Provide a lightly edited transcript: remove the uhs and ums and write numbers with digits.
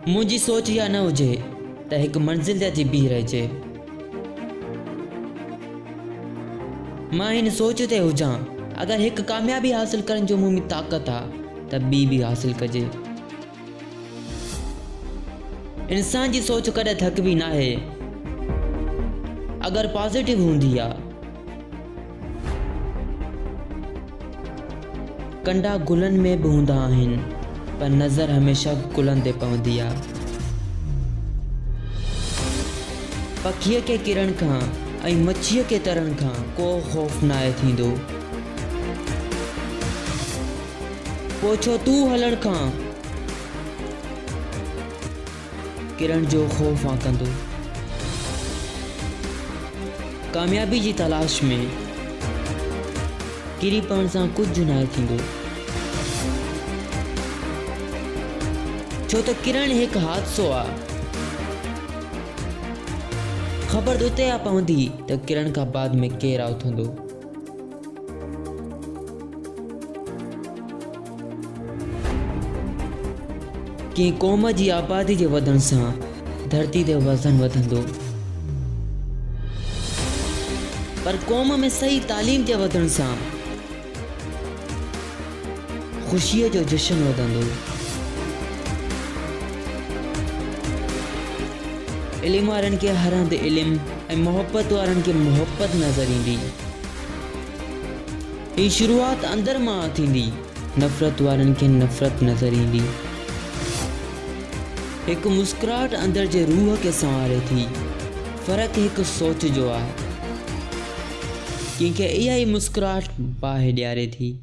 منهنجي سوچ اها نه هجي ته هڪ منزل تي اچي بيهي رهجي. مان هن سوچ تي هجان اگر هڪ ڪاميابي حاصل ڪرڻ جو مون ۾ طاقت آ ته ٻي به حاصل ڪجي. انسان جي سوچ ڪڏهن ٿڪبي ناهي اگر پازيٽو هوندي آ. ڪنڊا گلن ۾ به هوندا آهن پر نظر هميشه گلن تي پوندي آ. پکيء کي ڪرڻ کان ۽ مڇيء کي ترڻ کان ڪو خوف ناهي ٿيندو. پوء ڇو تون هلڻ کان ڪرڻ جو خوف آ ڪندو. ڪاميابي جي تلاش ۾ ڪري پوڻ سان ڪجهه ناهي ٿيندو. ڇو ته ڪرڻ هڪ حادثو آ. خبر ته اتي آ پوندي ته ڪرڻ کان بعد ۾ ڪير آ اٿندو. ڪنهن قوم جي آبادي جي وڌڻ سان ڌرتي تي وزن وڌندو پر قوم ۾ صحيح تعليم جي وڌڻ سان خوشيء جو جشن وڌندو. علم وارن کي هر هنڌ علم ۽ محبت وارن کي محبت نظر ايندي. هي شروعات اندر مان ٿيندي. نفرت وارن کي نفرت نظر ايندي. هڪ مسڪراهٽ اندر جي روح کي سنواري ٿي. فرق هڪ سوچ جو آهي. ڪنهن کي اها ئي مسڪراهٽ باهه ڏياري ٿي.